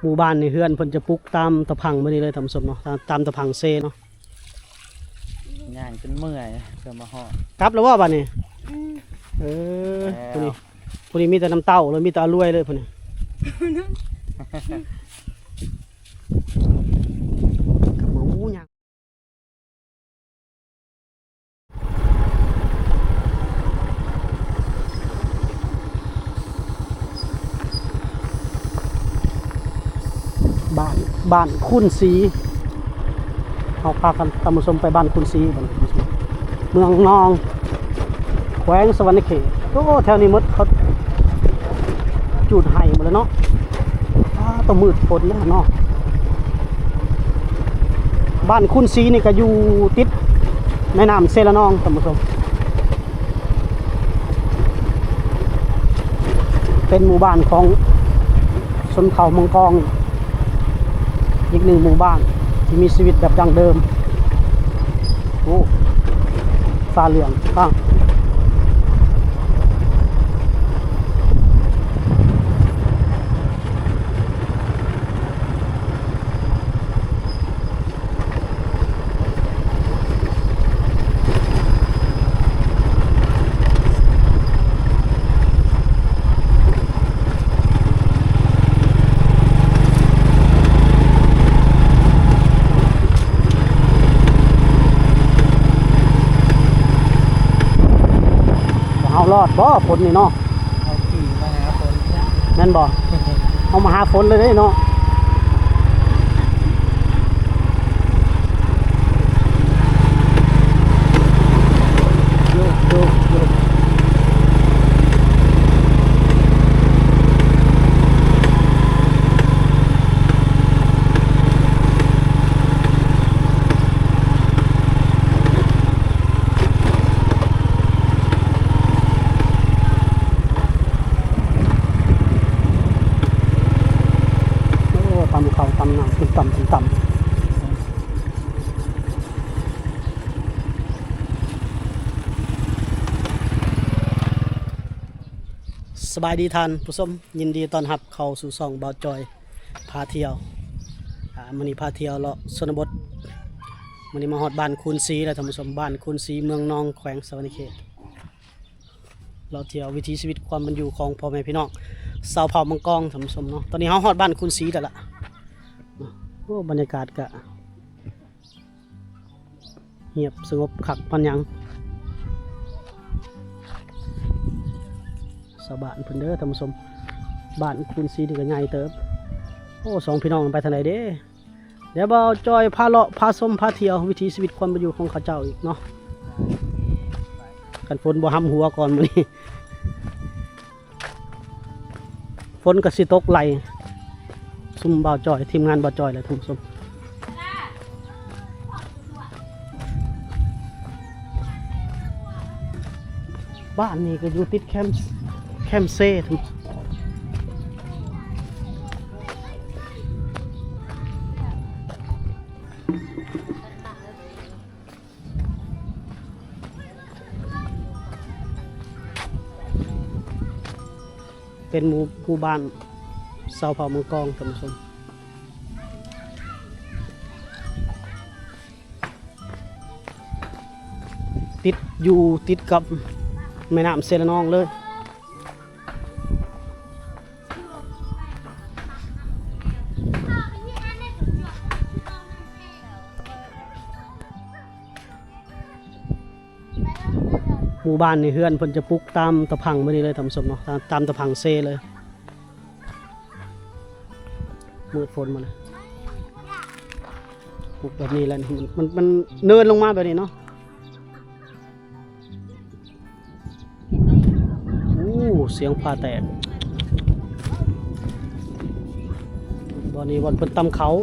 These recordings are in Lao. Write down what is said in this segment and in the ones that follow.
ໝູ່ບ້ານນີ້ເຮືອນເພິ່ນຈະປຸກຕາມຕະພັງແບບນີ້ເລີຍທ່ານຜູ້ຊົມເນາະ ຕາມ ຕາມຕະພັງເຊເນາະ. ຍ່າງຈົນເມື່ອຍ ເພື່ອມາຮອດ. ກັບແລ້ວບໍ່ບາດນີ້? ອືມ ເອີ ແລ້ວ ຜູ້ນີ້ ຜູ້ນີ້ມີແຕ່ນ້ຳເຕົ້າເລີຍ ມີແຕ່ອາລວຍເລີຍຜູ້ນີ້. ບ້ານ ບ້ານຄູນສີ ເຮົາພາກັນທ່ານຜູ້ຊົມໄປບ້ານຄູນສີ ເມືອງນອງ ແຂວງສະຫວັນນະເຂດ. ໂອ້ ແຖວນີ້ໝົດ ເຂົາຈູດໄຮ່ໝົດແລ້ວເນາະ. ອ້າ ຕ້ອງມືດຝົນແລ້ວເນາະ. ບ້ານຄູນສີນີ້ກໍຢູ່ຕິດແມ່ນ້ຳເຊລະນອງທ່ານຜູ້ຊົມ. ເປັນໝູ່ບ້ານຂອງຊົນເຜົ່າມັງກອງ ອີກໜຶ່ງໝູ່ບ້ານທີ່ມີຊີວິດແບບດັ້ງເດີມ. ໂອ້ ຟ້າເຫຼືອງ ຟ້າ ເຮົາລອດບໍ່ຝົນນີ້ເນາະ? ເຮົາຂີ່ມາຫາຝົນ ແມ່ນບໍ່? ເຮົາມາຫາຝົນເລີຍເດ້ເນາະ. ໂຍກ ໂຍກ ໂຍກ. ໂອ້ ຕຳເຂົ້າຕຳນ້ຳ ຕຶມຕຳ ຕຶມຕຳ. ສະບາຍດີທ່ານຜູ້ຊົມ, ຍິນດີຕ້ອນຮັບເຂົ້າສູ່ຊ່ອງບ່າວຈອຍພາທ່ຽວ. ອາ ມື້ນີ້ພາທ່ຽວເລາະຊົນນະບົດ, ມື້ນີ້ມາຮອດບ້ານຄູນສີແລ້ວທ່ານຜູ້ຊົມ, ບ້ານຄູນສີ ເມືອງນອງ ແຂວງສະຫວັນນະເຂດ. ເລາະທ່ຽວວິຖີຊີວິດຄວາມເປັນຢູ່ຂອງພໍ່ແມ່ພີ່ນ້ອງຊາວເຜົ່າມັງກອງທ່ານຜູ້ຊົມເນາະ. ຕອນນີ້ເຮົາຮອດບ້ານຄູນສີແລ້ວລະ. ໂອ້ ບັນຍາກາດກະ ຮຽບສະຫງົບຄັກປານຫຍັງ. ຊາວບ້ານເພິ່ນເດີທ່ານຜູ້ຊົມ, ບ້ານຄູນສີນີ້ກໍໃຫຍ່ເຕີບ. ໂອ້ ສອງພີ່ນ້ອງໄປທາງໃດເດ້? ດຽວບ່າວຈອຍພາເລາະ ພາຊົມ ພາທ່ຽວວິຖີຊີວິດຄວາມເປັນຢູ່ຂອງເຂົາເຈົ້າອີກເນາະ. ຄັນຝົນບໍ່ຫຳຫົວກ່ອນມື້ນີ້ ຝົນກໍຊິຕົກໄລ່ຊຸມບ່າວຈອຍ ທີມງານບ່າວຈອຍແຫຼະທ່ານຜູ້ຊົມ. ບ້ານນີ້ກໍຢູ່ຕິດແຄມ ແຄມເຊ. ເປັນໝູ່ ໝູ່ບ້ານຊາວເຜົ່າມັງກອງທ່ານຜູ້ຊົມ, ຕິດ ຢູ່ຕິດກັບແມ່ນ້ຳເຊລະນອງເລີຍ. ໝູ່ບ້ານນີ້ເຮືອນເພິ່ນຈະປຸກຕາມຕະພັງແບບນີ້ເລີຍທ່ານຜູ້ຊົມເນາະ, ຕາມ ຕາມຕະພັງເຊເລີຍ. ມືດຝົນມາເລີຍ ປຸກແບບນີ້ແຫຼະ, ມັນ ມັນ ມັນເນີນລົງມາແບບນີ້ເນາະ. ໂອ້ ສຽງຟ້າແຕກ. ບ່ອນນີ້ບ່ອນເພິ່ນຕຳເຂົ້າ,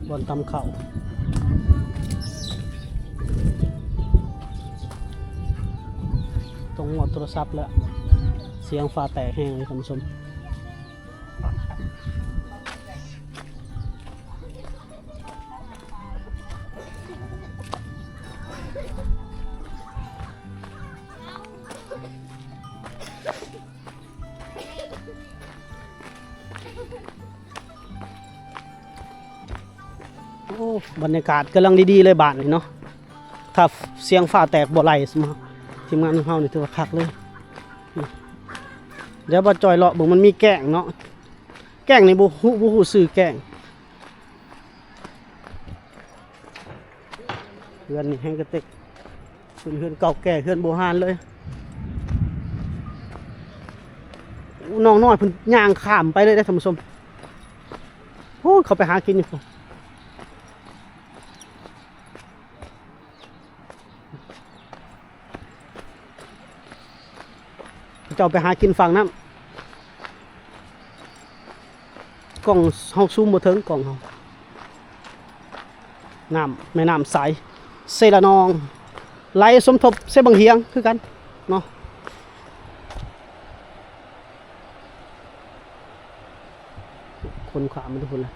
ບ່ອນຕຳເຂົ້າ. ຕ້ອງງອດໂທລະສັບແລ້ວ, ສຽງຟ້າແຕກແຮງເລີຍທ່ານຜູ້ຊົມ. ເ ບັນຍາກາດກຳລັງດີໆເລີຍບາດນີ້ເນາະ. ຖ້າສຽງຟ້າແຕກບໍ່ໄຫຼ ທີມງານຂອງເຮົານີ້ຖືວ່າຄັກເລີຍ. ດຽວບ່າວຈ້ອຍເລາະເບິ່ງ ມັນມີແກ້ງເນາະ. ແກ້ງນີ້ບໍ່ຮູ້ ບໍ່ຮູ້ຊື່ແກ້ງ. ເຮືອນນີ້ແຮງກະເຕັກ ເປັນເຮືອນເກົ່າແກ່ ເຮືອນໂບຮານເລີຍ. ໂອ້ ນ້ອງນ້ອຍເພິ່ນຍ່າງຂ້າມໄປເລີຍເດ້ທ່ານຜູ້ຊົມ. ໂອ້ ເຂົາໄປຫາກິນຢູ່ພຸ້ນ. ເຈົ້າໄປຫາກິນຝັ່ງນັ້ນ. ກ້ອງເຮົາຊູມບໍ່ເຖິງ ກ້ອງເຮົາ. ນ້ຳ ແມ່ນ້ຳໃສ ເຊລະນອງ ໄຫຼສົມທົບເຊບັ້ງຫຽງຄືກັນເນາະ. ຄົນຂ້າມໄປພຸ້ນລະ.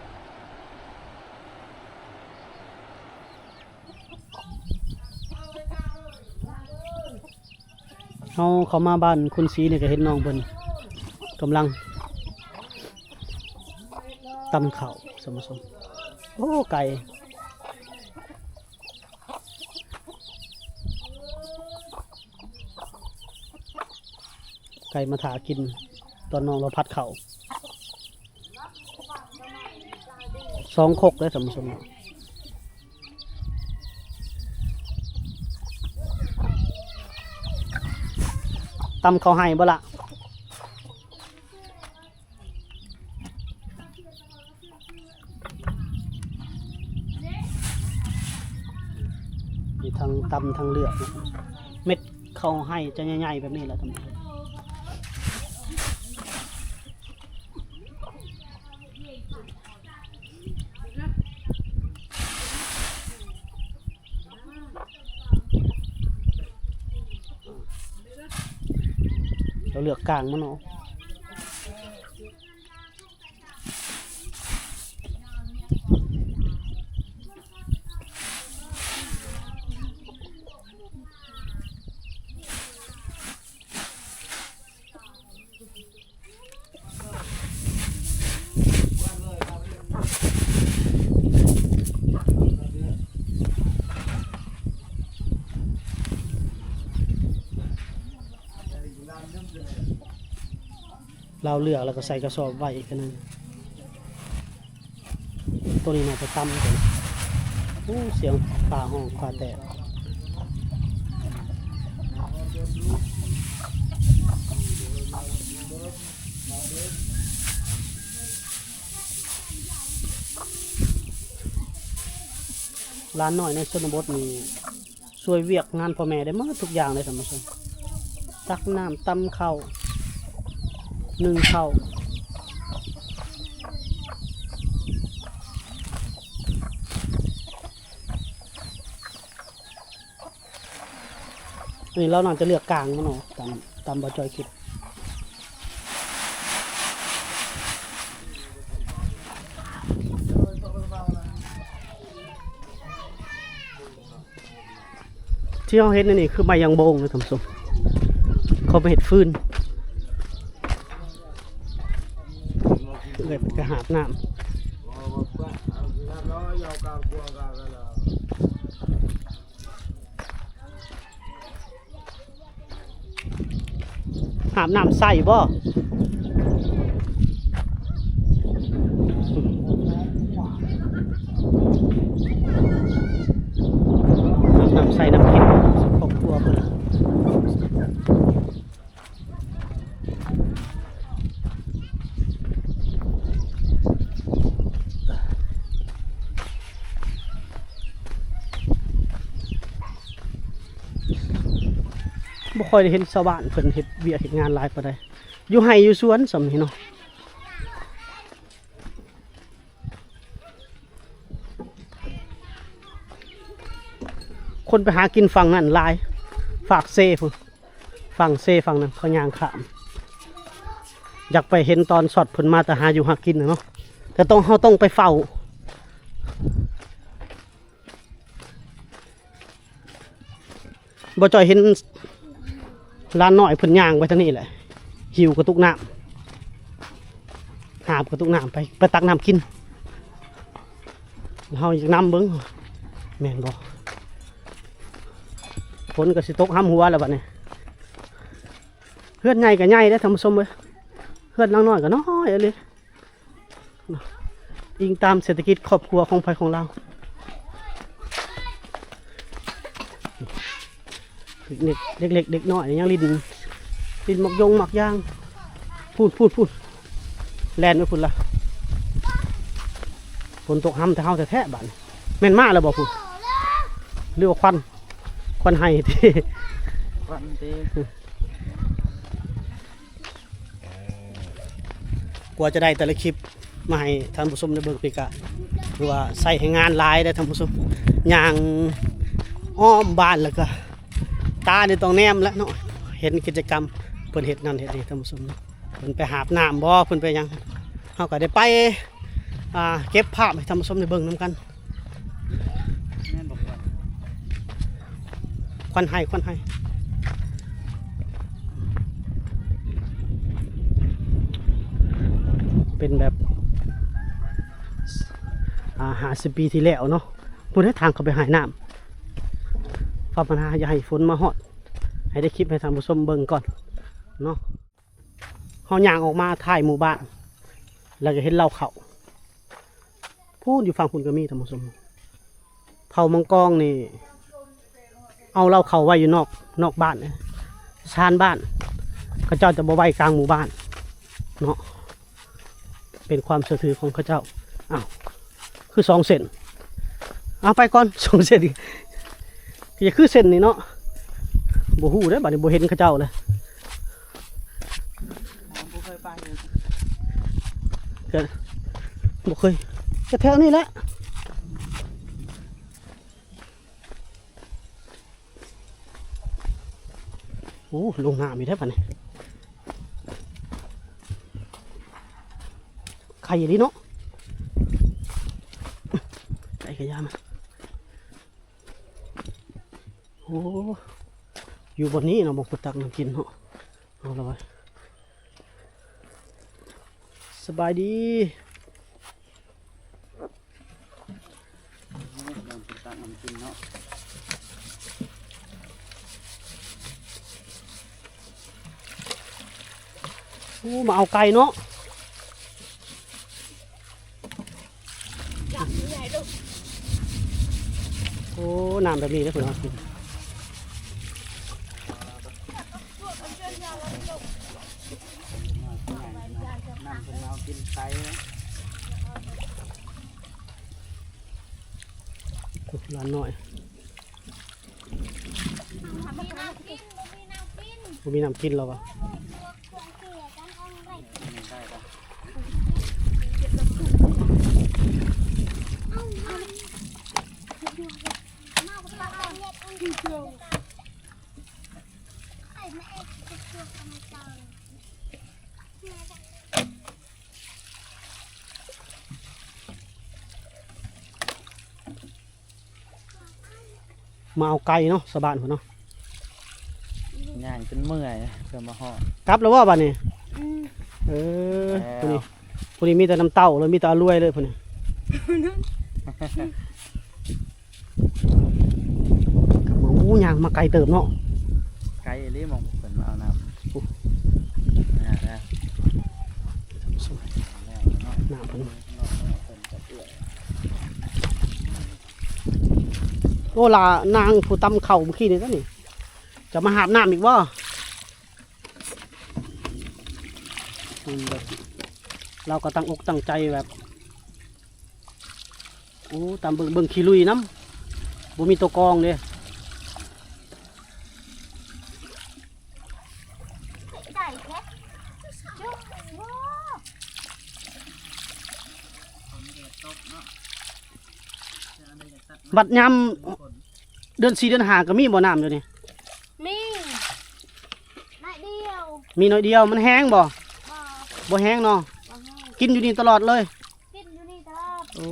ເຮົາເຂົ້າມາບ້ານຄຸນສີນີ້ ກະເຫັນນ້ອງເພິ່ນກຳລັງຕຳເຂົ້າ ທ່ານຜູ້ຊົມ. ໂອ້ ໄກ່ ໄກ່ມາຖ້າກິນຕອນນ້ອງລາວຜັດເຂົ້າ. ສອງຄົກເດ້ທ່ານຜູ້ຊົມ. ຕຳເຂົ້າໄຮ່ບໍ່ລະ? ມີທັງຕຳທັງເລືອກ ເມັດເຂົ້າໄຮ່ຈະໃຫຍ່ໆແບບນີ້ແຫຼະທ່ານຜູ້ຊົມ. ເຮົາເລືອກກາງມັນເນາະ. ລາວເລືອກແລ້ວກໍໃສ່ກະສອບໄວ້ອີກເທື່ອໜຶ່ງ. ໂຕນີ້ໜ້າຈະຕ່ຳກວ່າ. ໂອ້ ສຽງຟ້າຮ້ອງຟ້າແຕກ. ຫຼານນ້ອຍໃນຊົນນະບົດນີ້ ຊ່ວຍວຽກງານພໍ່ແມ່ໄດ້ໝົດທຸກຢ່າງເລີຍທ່ານຜູ້ຊົມ. ຕັກນ້ຳ ຕຳເຂົ້າ ໜຶ້ງເຂົ້າ. ອັນນີ້ລາວໜ້າຈະເລືອກກາງມັນເນາະ ຕາມ ຕາມບ່າວຈ້ອຍຄິດ. ທີ່ເຮົາເຫັນອັນນີ້ຄືໄມ້ຢາງໂບງເດ້ທ່ານຜູ້ຊົມ ເຂົາໄປເຮັດຟືນ. ເອື້ອຍເພິ່ນກະຫາບນ້ຳ. ຫາບນ້ຳໃສ່ບໍ່? ຫາບນ້ຳໃສ່ນ້ຳກິນ ຄອບຄົວເພິ່ນ. ບໍ່ຄ່ອຍໄດ້ເຫັນຊາວບ້ານເພິ່ນເຮັດວຽກເຮັດງານຫຼາຍປານໃດ ຢູ່ໄຮ່ຢູ່ສວນສ່ຳນີ້ເນາະ. ຄົນໄປຫາກິນຝັ່ງນັ້ນຫຼາຍ ຟາກເຊພຸ້ນ ຝັ່ງເຊຝັ່ງນັ້ນ ເຂົາຍ່າງຂ້າມ. ຢາກໄປເຫັນຕອນຊັອດເພິ່ນມາແຕ່ຫາຢູ່ຫາກິນນະເນາະ ແຕ່ຕ້ອງ ເຮົາຕ້ອງໄປເຝົ້າ. ບ່າວຈ້ອຍເຫັນຫຼານນ້ອຍເພິ່ນຍ່າງໄປທາງນີ້ແຫຼະ ຫິ້ວກະຕຸກນ້ຳ ຫາບກະຕຸກນ້ຳໄປ ໄປຕັກນ້ຳກິນ. ເຮົາຢາກນຳເບິ່ງ ແມ່ນບໍ່? ຝົນກໍຊິຕົກຫ້ຳຫົວແລ້ວບັດນີ້. ເຮືອນໃຫຍ່ກໍໃຫຍ່ເດ້ທ່ານຜູ້ຊົມເອີຍ, ເຮືອນຫຼັງນ້ອຍກໍນ້ອຍອີ່ຫຼີ. ອີງຕາມເສດຖະກິດຄອບຄົວຂອງໃຜຂອງລາວ. ເດັກໆ ເດັກນ້ອຍຍັງຫຼິ້ນ ຫຼິ້ນໝາກຢົງໝາກຢາງ. ພຸ້ນໆໆ ແລ່ນໄປພຸ້ນລະ. ຝົນຕົກຫ້ຳແຕ່ເຮົາແທ້ໆ ບາດນີ້. ແມ່ນມາແລ້ວບໍ່ພຸ້ນ? ຫຼືວ່າຄວັນ? ຄວັນໄຫຕິ? ຄວັນຕິ. ກວ່າຈະໄດ້ແຕ່ລະຄລິບມາໃຫ້ທ່ານຜູ້ຊົມໄດ້ເບິ່ງ ປີກາຍ ຄືວ່າໃຊ້ແຮງງານຫຼາຍເດ້ທ່ານຜູ້ຊົມ, ຍ່າງອ້ອມບ້ານ ແລ້ວກໍຕານີ້ຕ້ອງແນມແຫຼະເນາະ, ເຫັນກິດຈະກຳເພິ່ນເຮັດນັ້ນເຮັດນີ້ທ່ານຜູ້ຊົມເນາະ. ເພິ່ນໄປຫາບນ້ຳບໍ່ ເພິ່ນໄປຫຍັງ ເຮົາກໍໄດ້ໄປ ອ່າ ເກັບພາບໃຫ້ທ່ານຜູ້ຊົມໄດ້ເບິ່ງນຳກັນ. ແມ່ນບໍ່ຄວັນ? ຄວັນໄຫ ຄວັນໄຫ ເປັນແບບ ອ່າ ຫ້າສິບປີທີ່ແລ້ວເນາະ, ພຸ້ນເດ້ທາງເຂົ້າໄປຫາຍນ້ຳ. ພາວະນາຢ່າໃຫ້ຝົນມາຮອດ ໃຫ້ໄດ້ຄລິບໃຫ້ທ່ານຜູ້ຊົມເບິ່ງກ່ອນເນາະ. ເຮົາຍ່າງອອກມາທ້າຍໝູ່ບ້ານ ແລ້ວກໍເຫັນເລົ້າເຂົ້າ. ພຸ້ນ ຢູ່ຝັ່ງພຸ້ນກໍມີທ່ານຜູ້ຊົມ. ເຜົ່າມັງກອງນີ້ ເອົາເລົ້າເຂົ້າໄວ້ຢູ່ນອກ ນອກບ້ານ ຊານບ້ານ, ເຂົາເຈົ້າຈະບໍ່ໄວ້ກາງໝູ່ບ້ານເນາະ. ເປັນຄວາມເຊື່ອຖືຂອງເຂົາເຈົ້າ. ອ້າວ ຄືສອງເສັ້ນ? ເອົາໄປກ່ອນ ສອງເສັ້ນ. ກໍຢ່າຄືເສັ້ນນີ້ເນາະ, ບໍ່ຮູ້ເດ້ ບາດນີ້ບໍ່ເຫັນເຂົາເຈົ້າເລີຍ. ບໍ່ເຄີຍໄປເລີຍ. ກໍບໍ່ເຄີຍ, ກໍແຖວນີ້ແຫຼະ. ໂອ້ ລົງນ້ຳອີກແລ້ວບາດນີ້. ໄຄອີ່ຫຼີເນາະ, ໄຄກະຢ່າມັນ. ໂອ້ ຢູ່ບ່ອນນີ້ເນາະ ບ່ອນເພິ່ນຕັກນ້ຳກິນເນາະ. ເອົາລະວະ ສະບາຍດີ. ໂອ້ ມາເອົາໄກ່ເນາະ. ໂອ້ ນ້ຳແບບນີ້ເດ້ ເພິ່ນເອົາກິນ. ນ້ຳເພິ່ນເອົາກິນໄກ່. ໂອ້ ຫຼານນ້ອຍ ບໍ່ມີນ້ຳກິນ ບໍ່ມີນ້ຳກິນ ບໍ່ມີນ້ຳກິນແລ້ວວະ. ມາເອົາໄກ່ເນາະ ຊາວບ້ານເພິ່ນເນາະ. ຍ່າງຈົນເມື່ອຍເພື່ອມາຮອດ. ກັບແລ້ວບໍ່ບາດນີ້? ອືມ ເອີ ແລ້ວ ຜູ້ນີ້ ຜູ້ນີ້ມີແຕ່ນ້ຳເຕົ້າເລີຍ ມີແຕ່ອາລວຍເລີຍຜູ້ນີ້. ໂອ້ ຍ່າງມາໄກເຕີບເນາະ. ໄກອີ່ຫຼີ ໝ່ອງເພິ່ນມາເອົານ້ຳ. ໂອ້ ນະ ນະ ນ້ຳເພິ່ນ. ໂອ້ ລະນາງຜູ້ຕຳເຂົ້າມື້ກີ້ນີ້ຕົວະນີ້ ຈະມາຫາບນ້ຳອີກບໍ່? ອືມ ແບບ ລາວກໍຕັ້ງອົກຕັ້ງໃຈແບບ ໂອ້ ຕາມເບິ່ງ ເບິ່ງຂີ້ລຸຍນຳ ບໍ່ມີຕົວກອງເດ້. ບັດຍາມເດືອນສີ່ເດືອນຫ້າກໍມີບໍ່ນ້ຳຢູ່ນີ້? ມີ ໜ້ອຍດຽວ ມີໜ້ອຍດຽວ. ມັນແຮງບໍ່? ບໍ່ ບໍ່ແຮງເນາະ. ບໍ່ແຮງ ກິນຢູ່ນີ້ຕະຫຼອດເລີຍ. ກິນຢູ່ນີ້ຕະຫຼອດ. ໂອ້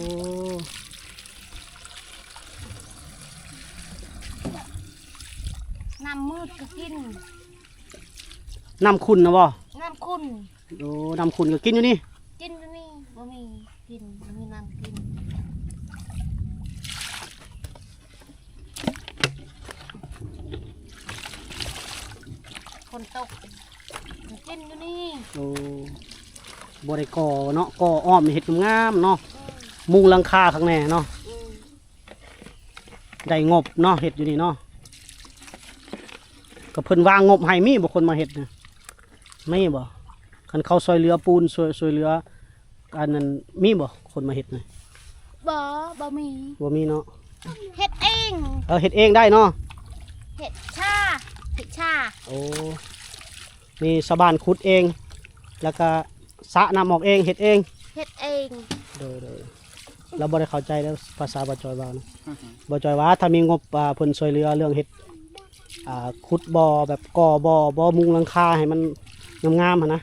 ນ້ຳມືດກໍກິນ. ນ້ຳຂຸ່ນນະບໍ່? ນ້ຳຂຸ່ນ. ໂອ້ ນ້ຳຂຸ່ນກໍກິນຢູ່ນີ້? ກິນຢູ່ນີ້ ບໍ່ມີກິນ ບໍ່ມີນ້ຳກິນ. ຝົນຕົກ ມັນກິນຢູ່ນີ້. ໂອ້ ບໍ່ໄດ້ກໍ່ເນາະ, ກໍ່ອ້ອມເຮັດງາມໆເນາະ, ອືມ ມຸງຫຼັງຄາຂ້າງແນ່ເນາະ. ອືມ ໄດ້ງົບເນາະ ເຮັດຢູ່ນີ້ເນາະ. ກໍເພິ່ນວາງງົບໃຫ້ ມີບໍ່ຄົນມາເຮັດນະ? ມີບໍ່? ຄັນເຂົາຊ່ວຍເຫຼືອປູນ ຊ່ວຍ ຊ່ວຍເຫຼືອອັນນັ້ນ ມີບໍ່ຄົນມາເຮັດນະ? ບໍ່ ບໍ່ມີ. ບໍ່ມີເນາະ. ເຮັດເອງ. ເອີ ເຮັດເອງໄດ້ເນາະ. ເຮັດຊາ ເຮັດຊາ. ໂອ້ ນີ້ຊາວບ້ານຂຸດເອງ ແລ້ວກະສະນ້ຳອອກເອງ ເຮັດເອງ. ເຮັດເອງ. ໂດຍ ໂດຍ. ລາວບໍ່ໄດ້ເຂົ້າໃຈເດີ້ ພາສາບ່າວຈອຍເວົ້ານະ. ບ່າວຈອຍວ່າຖ້າມີງົບ ອ່າ ເພິ່ນຊ່ວຍເຫຼືອເລື່ອງເຮັດ ອ່າ ຂຸດບໍ່ ແບບກໍ່ບໍ່ ບໍ່ມຸງຫຼັງຄາໃຫ້ມັນງາມໆຫັ້ນນະ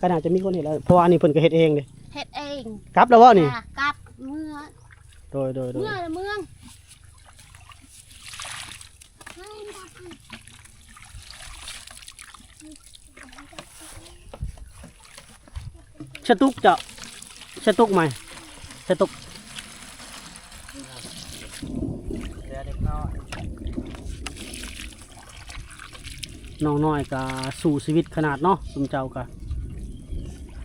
ກໍໜ້າຈະມີຄົນເຮັດແລ້ວ, ເພາະວ່າອັນນີ້ເພິ່ນກໍເຮັດເອງເດ້. ເຮັດເອງ. ກັບແລ້ວບໍ່ນີ້? ອ່າ ກັບເມືອ. ໂດຍ ໂດຍ ໂດຍ. ເມືອລະເມືອງ. ສະຕຸກເຈົ້າ ສະຕຸກໃໝ່ ສະຕຸກ. ເຫຼືອເດັກນ້ອຍ ນ້ອງນ້ອຍກໍສູ້ຊີວິດຂະໜາດເນາະ. ຊຸມເຈົ້າກໍ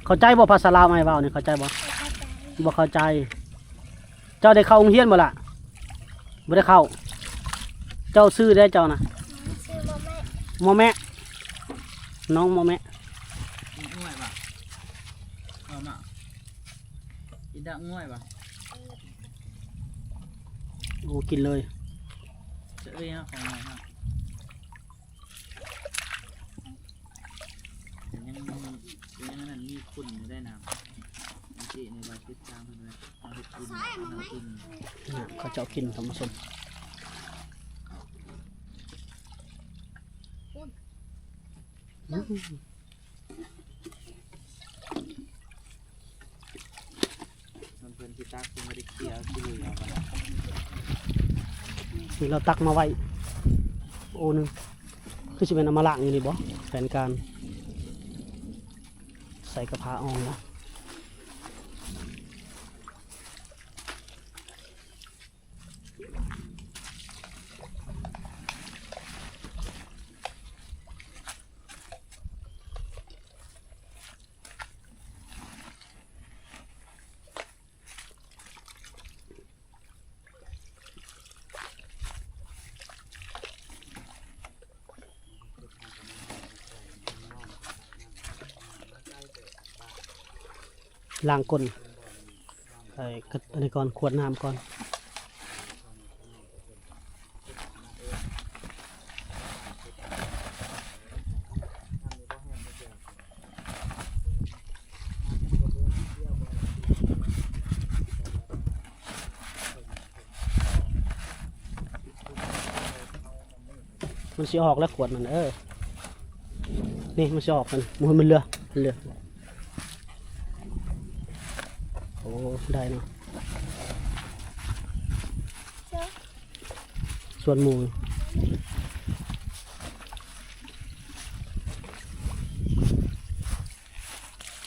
ເຂົ້າໃຈບໍ່ ພາສາລາວອ້າຍເວົ້ານີ້ ເຂົ້າໃຈບໍ່? ບໍ່ເຂົ້າໃຈ. ເຈົ້າໄດ້ເຂົ້າໂຮງຮຽນບໍ່ລະ? ບໍ່ໄດ້ເຂົ້າ. ເຈົ້າຊື່ໃດເຈົ້ານະ? ຊື່ມໍແມະ. ມໍແມະ ນ້ອງມໍແມະ. ກິນອ້ວຍບໍ່? ເອົາມາ ກິນດາກອ້ວຍບໍ່? ໂອ້ ກິນເລີຍ. ຈະເອີຍເນາະ ຂອງໃໝ່ເນາະ. ແຕ່ຍັງ ແຕ່ຍັງອັນນັ້ນມີຂຸ່ນຢູ່ໄດ໋ນະ. ເອເຈນີ້ວ່າຕິດຕາມເພິ່ນໄວ້ ເອົາເຮັດກິນ ເອົາກິນ. ເຂົາເຈົ້າກິນ ທ່ານຜູ້ຊົມ. ອືມ. ມັນເພິ່ນຊິຕັກ ເພິ່ນບໍ່ໄດ້ເຄຍເອົາຂີ້ເຫຼືອເອົາ. ນີ້ລາວຕັກມາໄວ້ໂອໜຶ່ງ ຄືຊິແມ່ນເອົາມາລ້າງຢູ່ນີ້ບໍ່? ແຜນການໃສ່ກະພະອ່ອງນະ. ລ້າງກົ້ນ ເອີ ອັນນີ້ກ່ອນ ຂວດນ້ຳກ່ອນ. ມັນຊິອອກແລ້ວຂວດມັນ ເອີ ນີ້ມັນຊິອອກ ມັນ ມັນເຫຼືອ ມັນເຫຼືອ. ໂອ້ ໄດ້ເນາະ ສ່ວນໝູ່.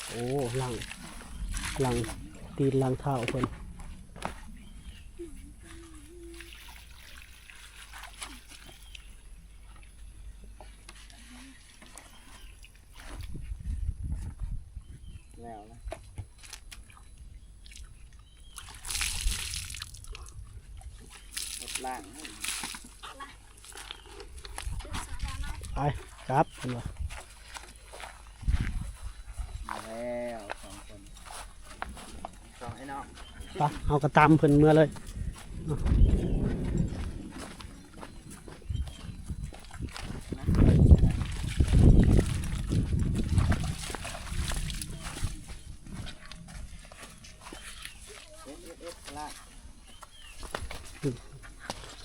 ໂອ້ ລ້າງ ລ້າງຕີນລ້າງເທົ້າເພິ່ນ. ແລ້ວລະ ລົດລ້າງ ໄປ ກັບ ເພິ່ນວ່າ. ມາແລ້ວສອງຄົນ ສອງໄອ້ນ້ອງ ໄປ ເຮົາກໍຕາມເພິ່ນເມືອເລີຍ.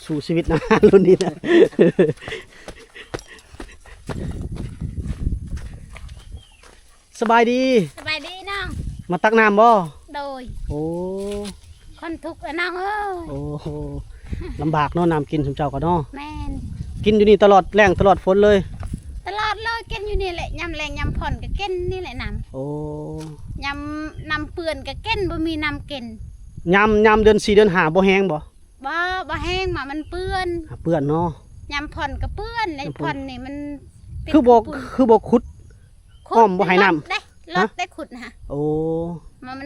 ສູ້ຊີວິດນະ ລຸ້ນນີ້ນະ. ສະບາຍດີ ສະບາຍດີນ້ອງ ມາຕັກນ້ຳບໍ່? ໂດຍ ໂອ້ ຄົນທຸກລະນ້ອງເອີຍ. ໂອ້ ລຳບາກເນາະ ນ້ຳກິນຊຸມເຈົ້າກໍເນາະ. ແມ່ນ ກິນຢູ່ນີ້ຕະຫຼອດແລ້ງຕະຫຼອດຝົນເລີຍ? ຕະຫຼອດເລີຍ ກິນຢູ່ນີ້ແຫຼະ ຍາມແລ້ງຍາມຝົນກໍກິນນີ້ແຫຼະນ້ຳ. ໂອ້ ຍາມນ້ຳເປື້ອນກໍກິນ ບໍ່ມີນ້ຳກິນ. ຍາມ ຍາມເດືອນສີ່ເດືອນຫ້າບໍ່ແຫ້ງບໍ່? ບໍ່ ບໍ່ແຫ້ງ ມາມັນເປື້ອນ ເປື້ອນເນາະ. ຍາມຝົນກໍເປື້ອນ ຍາມຝົນ ຝົນນີ້ມັນ ຄືບໍ່ ຄືບໍ່ຂຸດອ້ອມບໍ່ໃຫ້ນ້ຳ? ເດ້ ລົດໄດ້ຂຸດນະ. ໂອ້ ມັນ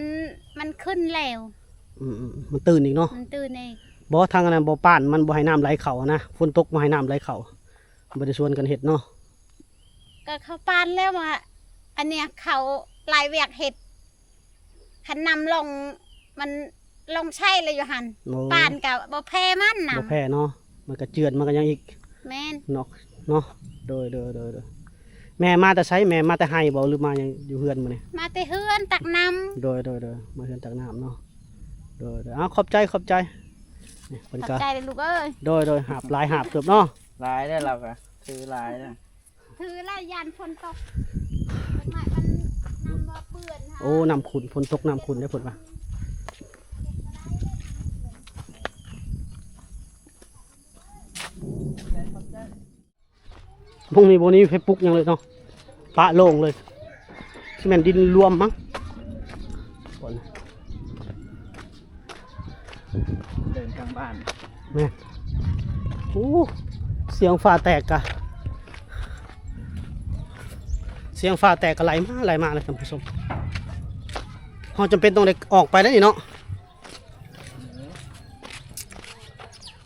ມັນຂຶ້ນແລ້ວ. ອືມໆ ມັນຕື່ນອີກເນາະ. ມັນຕື່ນເອງ. ບໍ່ ທາງອັນນັ້ນບໍ່ປານ ມັນບໍ່ໃຫ້ນ້ຳໄຫຼເຂົ້ານະ, ຝົນຕົກບໍ່ໃຫ້ນ້ຳໄຫຼເຂົ້າ. ບໍ່ໄດ້ຊວນກັນເຮັດເນາະ. ກໍເຂົາປານແລ້ວວ່າ ອັນເນີ້ຍເຂົາຫຼາຍວຽກເຮັດ. ຄັນນ້ຳລົງ ມັນລົງໃຊ້ແລ້ວຢູ່ຫັ້ນ. ໂອ້ ປານກໍບໍ່ແຜ່ມັນນະ. ບໍ່ແຜ່ເນາະ. ມັນກໍເຈື່ອນ ມັນກໍຫຍັງອີກ. ແມ່ນ. ເນາະ ເນາະ. ໂດຍ ໂດຍ ໂດຍ ໂດຍ. ແມ່ມາແຕ່ໃສ? ແມ່ມາແຕ່ໄຮ່ບໍ່ ຫຼືມາຫຍັງຢູ່ເຮືອນມື້ນີ້? ມາແຕ່ເຮືອນຕັກນ້ຳ. ໂດຍ ໂດຍ ໂດຍ. ມາເຮືອນຕັກນ້ຳເນາະ. ໂດຍ ໂດຍ. ເອົາ ຂອບໃຈ ຂອບໃຈ. ນີ້ເພິ່ນກໍ ຂອບໃຈເດີ້ລູກເອີຍ. ໂດຍ ໂດຍ. ຫາບຫຼາຍຫາບເຕີບເນາະ. ຫຼາຍເດີ້ ລາວກໍຖືຫຼາຍເດີ້. ຖືແລ້ວຢ້ານຝົນຕົກ ມັນ ມັນ ນ້ຳບໍ່ເປື້ອນ. ໂອ້ ນ້ຳຂຸ່ນ ຝົນຕົກນ້ຳຂຸ່ນເດ້ ເພິ່ນວ່າ. ໝ່ອງນີ້ບໍ່ມີໃຜປຸກຫຍັງເລີຍເນາະ ປະໂລ່ງເລີຍ. ຊິແມ່ນດິນລວມມັ້ງ. ເດີນທາງບ້ານ. ແມ່ນ. ໂອ້ ສຽງຟ້າແຕກກະ ສຽງຟ້າແຕກກະໄຫຼມາ ໄຫຼມາເລີຍທ່ານຜູ້ຊົມ. ເຮົາຈຳເປັນຕ້ອງໄດ້ອອກໄປແລ້ວນີ້ເນາະ.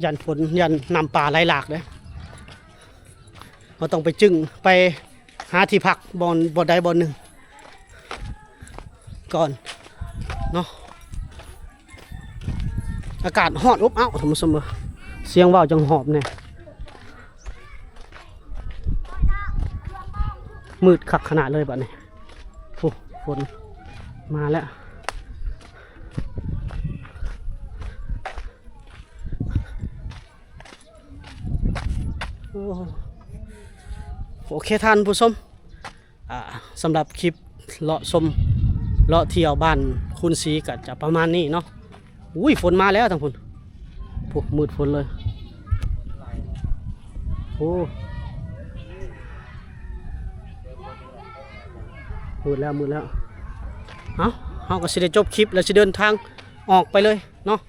ຢ້ານຝົນ ຢ້ານນ້ຳປ່າໄຫຼຫຼາກເດ້. ເຮົາຕ້ອງໄປຈຶ່ງ ໄປຫາທີ່ພັກບ່ອນ ບ່ອນໃດບ່ອນໜຶ່ງກ່ອນເນາະ. ອາກາດຮ້ອນອົບເອົ້າ ທ່ານຜູ້ຊົມເອີຍ. ສຽງເວົ້າຈັ່ງຫອບແດ່. ມືດຄັກຂະໜາດເລີຍບາດນີ້. ໂອ້ ຝົນມາແລ້ວ. ໂອ້ ໂອເຄທ່ານຜູ້ຊົມ ອ່າ ສຳລັບຄລິບເລາະຊົມ ເລາະທ່ຽວບ້ານຄູນສີກໍຈະປະມານນີ້ເນາະ. ອຸ້ຍ ຝົນມາແລ້ວທາງພຸ້ນ. ໂອ້ ມືດຝົນເລີຍ. ໂອ້ ມືດແລ້ວ ມືດແລ້ວ. ເອົ້າ ເຮົາກໍຊິໄດ້ຈົບຄລິບ ແລ້ວຊິເດີນທາງອອກໄປເລີຍເນາະ.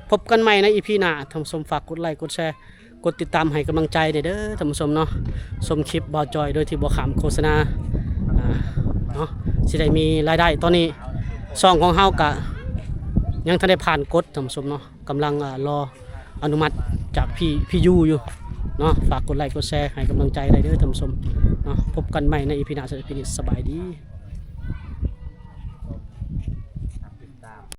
ພົບກັນໃໝ່ໃນອີພີໜ້າ. ທ່ານຜູ້ຊົມຝາກກົດໄລ ກົດແຊ ກົດຕິດຕາມໃຫ້ກຳລັງໃຈແດ່ເດີ້ທ່ານຜູ້ຊົມເນາະ. ຊົມຄລິບບ່າວຈອຍໂດຍທີ່ບໍ່ຂ້າມໂຄສະນາ ອ່າ ເນາະ ຊິໄດ້ມີລາຍໄດ້. ຕອນນີ້ຊ່ອງຂອງເຮົາກະຍັງທັນໄດ້ຜ່ານກົດທ່ານຜູ້ຊົມເນາະ. ກຳລັງ ອ່າ ລໍອະນຸມັດຈາກພີ່ ພີ່ຢູຢູ່ເນາະ. ຝາກກົດໄລກົດແຊໃຫ້ກຳລັງໃຈໄດ້ເດີ້ທ່ານຜູ້ຊົມເນາະ. ພົບກັນໃໝ່ໃນອີພີໜ້າ. ສຳລັບອີພີນີ້ ສະບາຍດີ.